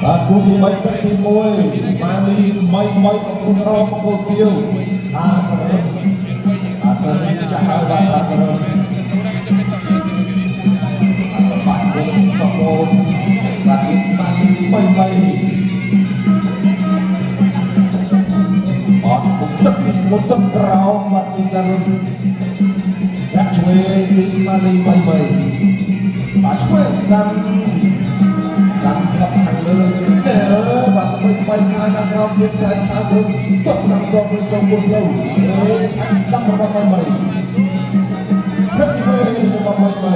បាទគូទី3ទឹកទី1ម៉ាលីមីមីបង្គោលក្រមបង្គោលខៀវអាសរិនអាសរិនចាស់ហើយបាទអាសរិនបាទគូសកូនបាទម៉ាលីមីមីអត់ពុកទឹកទី1ទឹកក្រោមបាទពីសរិនដាក់ឆ្វេងពីម៉ាលីមីមីបាទឆ្វេងស្ដាំ ដាក់ផ្លឹកខាងលើទេបាទថ្មីថ្មីខាងខាងក្រោមទៀតក្រែងខាងត្រឹមទប់ស្នាមសងក្នុងពុនផ្លូវអេខាងស្ដាំរបស់បីបីទឹកឆ្វេងរបស់បីបី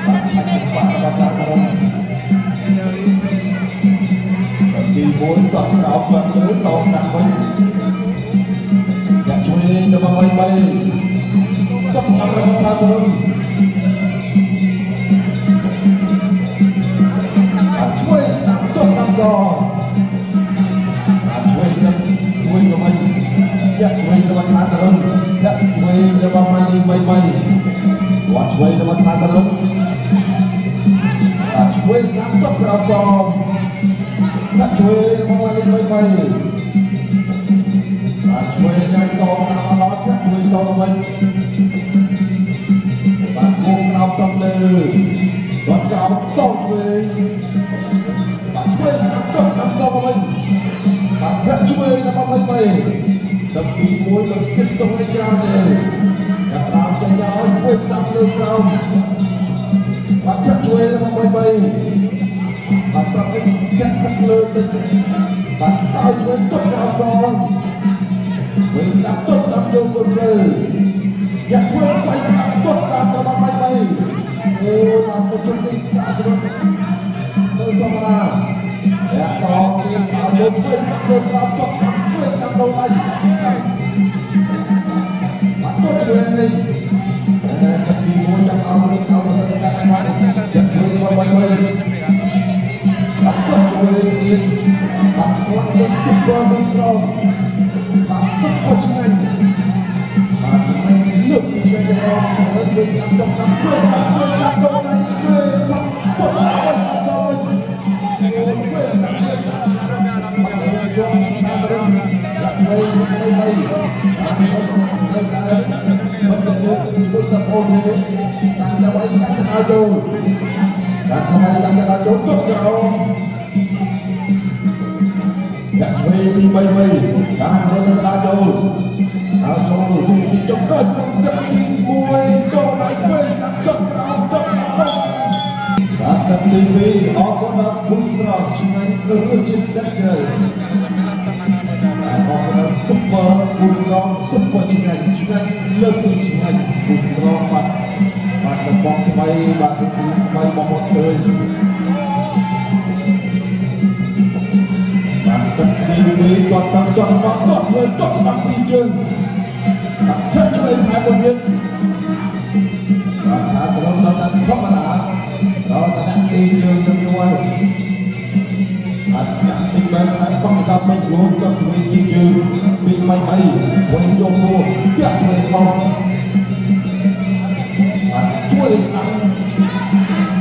បាទខាងបាក់របស់ខាងក្រោមទី1តបក្រោមគាត់លើសងស្ដាំវិញដាក់ឆ្វេងរបស់បីបីទប់ស្នាមរបស់ខាងក្រោម បាទឆ្វេងស្ដាំទប់ស្ដាំសបាទឆ្វេងទៅឆ្វេងទៅវិញចាក់ឆ្វេងរបស់ខាសរុនចាក់ឆ្វេងរបស់ម៉ាលីមីមីវត្តឆ្វេងរបស់ខាសរុនបាទឆ្វេងស្ដាំទប់ក្រោមសចាក់ឆ្វេងរបស់ម៉ាលីមីមីបាទឆ្វេងហើយសស្ដាំមកដល់ចាក់ឆ្វេងសទៅវិញបាទគូក្រោមតបលើវត្តក្រោមសឆ្វេង បាទឆ្វេងស្ដាំទប់ស្ដាំសមកវិញបាទធាក់ឆ្វេងរបស់បីបីទឹកទី1មិនស្គិតទៅឲ្យច្រើនទេចាប់ដើមចេញដល់ឆ្វេងស្ដាំលើក្រោមបាទធាក់ឆ្វេងរបស់បីបីបាទប្រាប់ឲ្យធាក់ខាត់លើតិចបាទឲ្យឆ្វេងទប់ក្រោមសឆ្វេងស្ដាំទប់ស្ដាំចូលគុណលើយ៉ាក់ឆ្វេងបីស្ដាំទប់ស្ដាំរបស់បីបីអូយបាទទៅជុំនេះកាទៅ ទៅចំណារកសងទៀតឲ្យយកឆ្វេងស្ដាំលើក្រោមចុះស្ដាំឆ្វេងស្ដាំលើដៃបាត់ទៅឆ្វេងតែទឹកទី1ចាំដល់ទៅទៅសិនកាត់បានយកឆ្វេងមកបីបីបាត់ទៅឆ្វេងទៀតបាត់ខ្លាំងទៅ super strong បាត់ super ឆ្ងាញ់បាទឆ្ងាញ់លើកពីឆ្វេងទៅមកឆ្វេងស្ដាំចុះស្ដាំឆ្វេងស្ដាំឆ្វេងស្ដាំទៅដៃឆ្វេងចុះចុះស្ដាំសវិញ ឆ្វេងស្ដាំទៀតជាប់ខាងរំដាក់ឆ្វេងទៅបីបាទនៅតែមិនទៅជួយសប្អូនទេកាន់តែໄວកាន់តែដល់ចូលកាន់តែໄວកាន់តែដល់ចូលទុកក្រោមដាក់ឆ្វេងពី3បីបាទរត់ទៅដល់ចូលហើយចូលទីទីចុងក្រោយក្នុងទឹកទី1ចូលដៃឆ្វេងស្ដាំទុកក្រោមទុកក្រោមបាទទឹកទី2អរគុណដល់គូស្រស់ឆ្ងាញ់រសជាតិដិតជ្រៅអរគុណដល់ super គូស្រស់ super ឆ្ងាញ់ឆ្ងាញ់លើកពីឆ្ងាញ់គូស្រស់បាទបាទដំបងថ្មីបាទរូបរាងថ្មីបងប្អូនឃើញបាទទឹកទី2គាត់តាមគាត់មកគាត់ឆ្វេងគាត់ស្ដាំពីជើងបាទធាក់ឆ្វេងថែមមួយទៀតបាទថាត្រឹមដល់តែធម្មតាដល់តែអ្នកទីជើងនឹងយូរហើយអត់ចាក់ទីបែបតែបងសាប់មិនខ្លួនគាត់ឆ្វេងទីជើងពីមីមីវិញចូលពោះចាក់ឆ្វេងមកបាទជួយស្ដាំ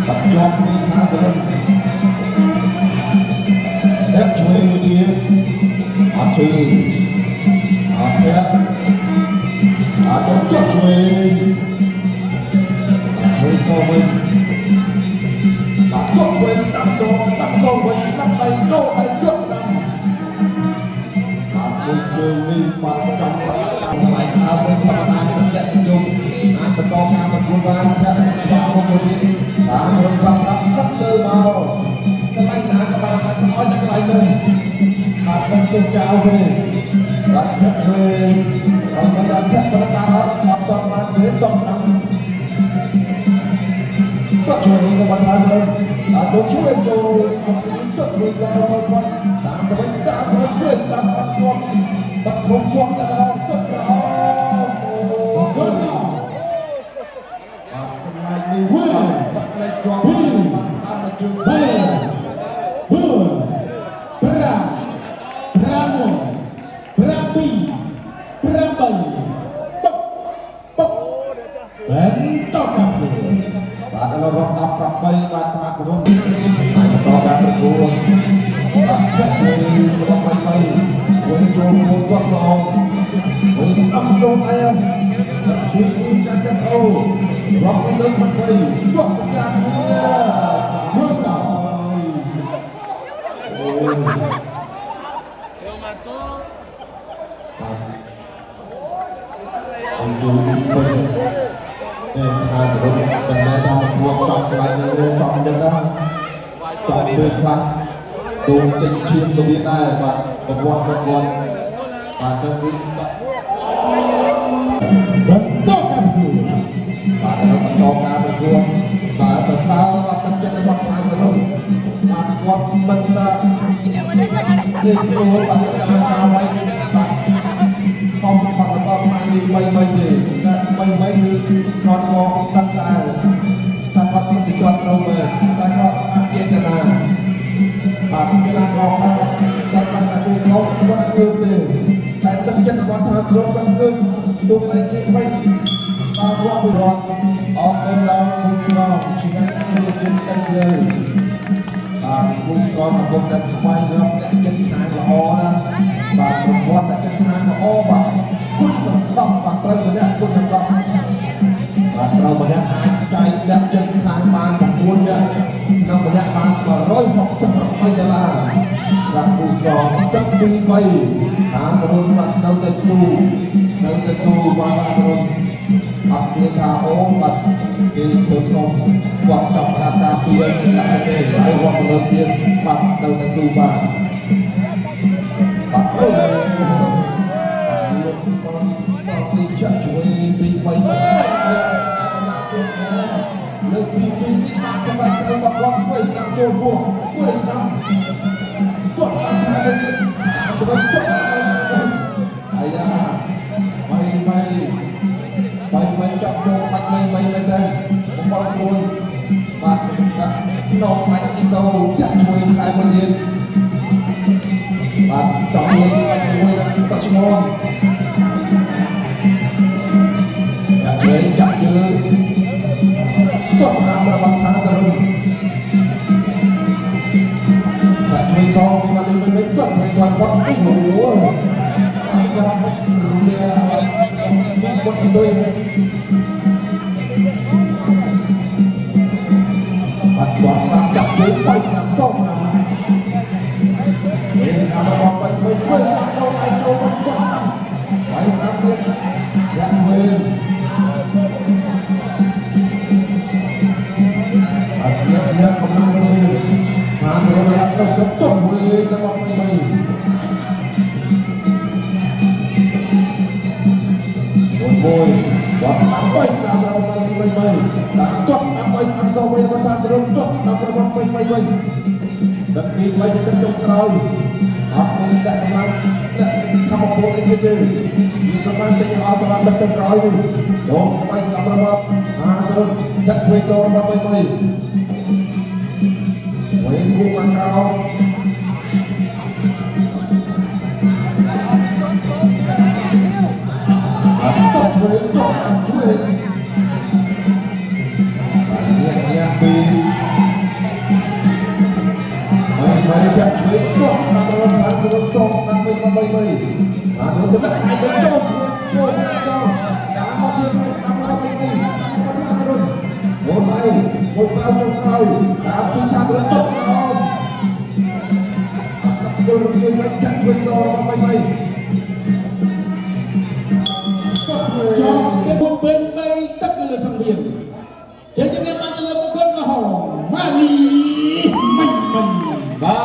បាទជាប់ពីខាងត្រឹមតែឆ្វេងមួយទៀតអត់ជឿអត់ធាក់អត់ចុះឆ្វេងឆ្វេងចូលវិញបាទយកឆ្វេងស្ដាំចូលស្ដាំចូលវិញស្ដាំដៃដូរដៃយកស្ដាំបាទមួយជើងនេះបាទចំកន្លែងដើមវិញធម្មតាទៅចាក់ជុំអាចបន្តការប្រកួតបានធាក់ស្វាគមន៍មួយទៀតបាទរំប្រាប់ថាកាត់លើមកកន្លែងណាក៏បានតែឲ្យតែកន្លែងនោះបាទមិនចេះចោលទេបាទធាក់ឆ្វេងហើយមិនដល់ធាក់ប៉ុណ្ណឹងបានអត់អត់តបានទេតស្ដាំ តជួយរបស់ថាសរុបអត់ទៅជួយចូលក្នុងទីតជួយដល់គាត់តាមទៅវិញតាមទៅវិញជួយស្ដាប់បាត់ជាប់បាត់ធំជាប់តែម្ដងទឹកក្រហមអូ គូស បាទកន្លែងនេះបាត់លេខជាប់បាត់តាមមកជើងស្ដាំ 4 5 6 7 8បុកបុកបន្តកម្មគូ បាទឥឡូវរក18បាទថ្នាក់សរុបហើយបន្តការប្រកួត ជួយរបស់បីបីជួយចូលមួយគាត់សងមួយស្ដាំដងអែដាក់ទីមួយកាន់តែអូរាប់មិនដឹងមិនបីទាត់ច្រាស់គ្នាមួយសោអូបាទអង្គជួយវិញតែថាសរុបមិនមែនថាមកជួបចំកន្លែងនេះទេចំអញ្ចឹងណាចំពេលខ្លះដូងចេញឈាមក៏មានដែរបាទប្រវត្តិប្រវត្តិបាទអញ្ចឹងគឺដាក់ បន្តការប្រកួត បាទឥឡូវបន្តការប្រកួតបាទសរសើរបាទទឹកចិត្តរបស់ខាងសរុបបាទគាត់មិនថាទេខ្លួនបាទតាមការໄວបាទខំបាត់របស់ម៉ាលីបីបីទេតែបីបីគឺគាត់មកដឹងដែរតែគាត់មិនគាត់ត្រូវមើលតែគាត់អចេតនាបាទកីឡាករគាត់គាត់ដឹងតែគូខុសគាត់អត់ទេតែទឹកចិត្តរបស់ថាទ្រង់គាត់គឺទុំអីគេបី បាទរាប់រត់អរគុណដល់គូស្រងឆ្ងាញ់រសជាតិទឹកជ្រៅបាទគូស្រងកំពុងតែស្វែងរកអ្នកចិត្តខាងល្អណាបាទប្រវត្តិអ្នកចិត្តខាងល្អបាទគុណនឹង10បាទត្រូវម្នាក់គុណនឹង10បាទត្រូវម្នាក់អាចចែកអ្នកចិត្តខាងបាន9នាក់និងម្នាក់បាន168ដុល្លារបាទគូស្រងទឹកទី3អាទរុនបាទនៅតែស៊ូនៅតែស៊ូបាទអាទរុន អត់មានថាអូបាត់គេធ្វើខុសគាត់ចង់ប្រាប់ការពារសម្រាប់ទេហើយរត់ទៅលើទៀតបាត់នៅតែស៊ូបានបាត់អូលុបដល់ទីចាក់ជួយពី3 3លើកទី2នេះបានសម្រាប់ត្រូវបាត់គាត់ជួយស្ដាប់ចូលពោះជួយស្ដាប់គាត់តាមថាទៅទៀតតាមទៅគាត់អាយ៉ាបីបី បាយមិនចប់ចូលបាច់មិនមិនមែនទេបំបល់ខ្លួនបាទដាក់ខ្នងបាច់អ៊ីសូចាក់ជួយខែមួយទៀតបាទចង់លេងបាច់មួយនឹងសាច់ឈ្មោះចាក់ជួយចាក់ជើងទាត់ស្នាមរបស់ខាងសរុនបាទជួយសងពីម៉ាលីមិនមិនទាត់មិនទាត់គាត់អូហូអត់ដល់វាមានគាត់ទៅ បាទគាត់ស្ដាប់ចាប់ជើងបាយស្ដាប់សងស្ដាប់វិញស្ដាប់របស់បាយវិញវិញស្ដាប់ដល់ឯចូលវិញគាត់ស្ដាប់បាយស្ដាប់ទៀតយ៉ាក់វិញបាទញាក់ញាក់កំឡុងវិញបានរត់ដល់ទៅទុំវិញរបស់វិញវិញមួយមួយគាត់ស្ដាប់បាយស្ដាប់របស់ម៉ាលីវិញវិញតាមទាត់ស្ដាប់បាយស្ដាប់សងវិញរបស់តារត់ទាត់ស្ដាប់របស់វិញវិញវិញដឹកទីបីទៅចុងក្រោយអត់មានដាក់កម្លាំងដាក់ធម្មពលអីទៀតទេមានប្រមាណចេញអស់សម្រាប់ដឹកចុងក្រោយនេះដល់បាយស្ដាប់របស់អាសរុបដាក់ធ្វើចូលរបស់វិញវិញវិញគូខាងក្រោម តជួយតជួយនេះនេះពីបីបីចាក់ជួយតស្ដាប់របស់ខាងទៅសងស្ដាប់វិញមកបីបីអាទៅទៅដៃទៅចូលជួយចូលចូលតាមមកទៀតមួយស្ដាប់របស់បីបីមកទៀតអរុនមួយបីមួយក្រៅចុងក្រោយតាមពីឆាតរត់ក្រោមអត់ចាប់គល់ជួយបីចាក់ជួយសរបស់បីបី ចប់ទៅ4ពេញ3ទឹកនៅលើសង្វៀនជ័យជំនះបានទៅលើបង្គោលក្រហមម៉ាលីមិនមិន បាទ។